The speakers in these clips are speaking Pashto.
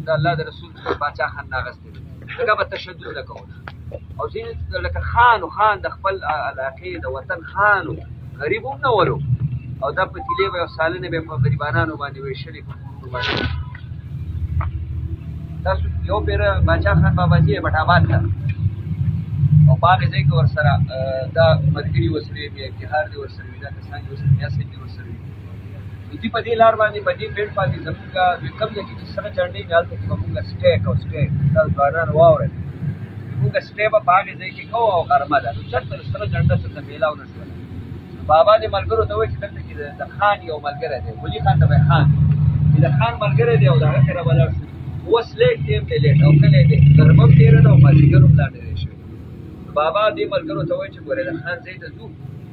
د الله د رسول باچا خان نه اخیستی دی، ځکه به تشدد نه کول. او ځینې لکه خان و، خان د خپل علاقې د وطن خان و، غریب هم نه ولو، او دا پتیلې به او سالنې به په غریبانانو باندې ویشلې په کورونو باندې. تاسو یو پېره باچا خان بابا ځي ایبټ آباد ته، او په هغې ځای کې ورسره دا ملګري ورسره وي، میا افتخار دې ورسره وي، دا کسان دې ورسره، میا صاحب دې ورسره وي. نو دوی په دې لار باندې په دې بیډ باندې زمونږ کوم ځای کې چې سره جنډې وي هلته کې به مونږ سټې کوو، سټې تاسو ځوانان واورئ، مونږ سټې به په هغې ځای کې کوو او غرمه ده، نو چېرته د سره جنډه څه میلاو نه شوله. بابا دې ملګرو ته وایي چې دلته کې د خان یو ملګری دی، ولي خان ته به خان چې د خان ملګری دی او د هغه کره به لاړ شو. اوس لیټ ټایم دی، لیټ او کلی دی، غرمه هم ډېره ده او مازدیګر هم لا نه دی شوی. بابا دې ملګرو ته وایي چې ګورئ د خان ځای ته ځو،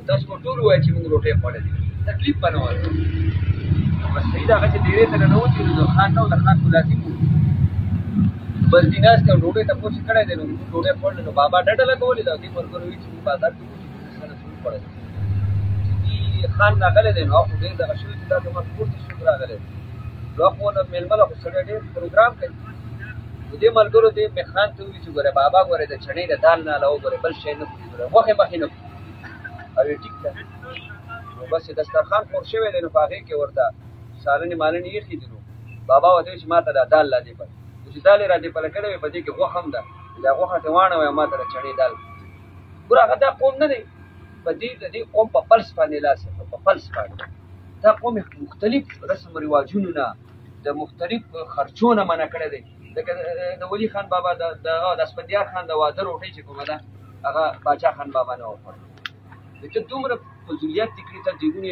تاسو به ټول ووایئ چې موږ روټۍ خوړلې، تکلیف به نه ورکوو. بس صحیح ده، هغه چې ډېرې ته ننوتي نو د خان نه و، د خان ملازم و. بس دې ناست دی او ډوډۍ ته پوسې کړی دی، نو موږ ډوډۍ خوړلې، نو بابا ډډه لګولې ده. دې ملګرو ویل چې موږ بازار کې وو چې سره څه وخوړل، چې دې خان راغلی دی، نو هغه خو ډېر دغه شوی چې دا زما کور ته څوک راغلی دی، نو هغه خو نه مېلمه له خو سړی ډېر پروګرام کوي. نو دې ملګرو دې مې خان ته وویل چې ګوره بابا ګوره د چڼې د دال نه علاوه ګوره بل شی نه خوري، ګوره غوښې مخې نه خوري. او یې ټیک ده، نو بس یې دسترخوان خور شوی دی، نو په هغې کې ورته سالنې مالنې ایښي دي. نو بابا ورته وویل چې ما ته دا دال لا دې پله، نو چې دال یې را دې پله کړی وي په دې کې غوښه هم ده، دا غوښه ته واڼه وایه ما ته د چڼې دال. ګوره هغه دا قوم نه دی، په دې د دې قوم په پلس باندې لاس ایښی، په پلس باندې دا قوم مختلف رسم رواجونو نه د مختلف خرچو نه منع کړی دی. لکه د ولي خان بابا د اسفندیار خان د واده روټۍ چې کومه ده هغه باچا خان بابا نه وخوړه. ته دومره فضولیت دې کړي، ته دیګونه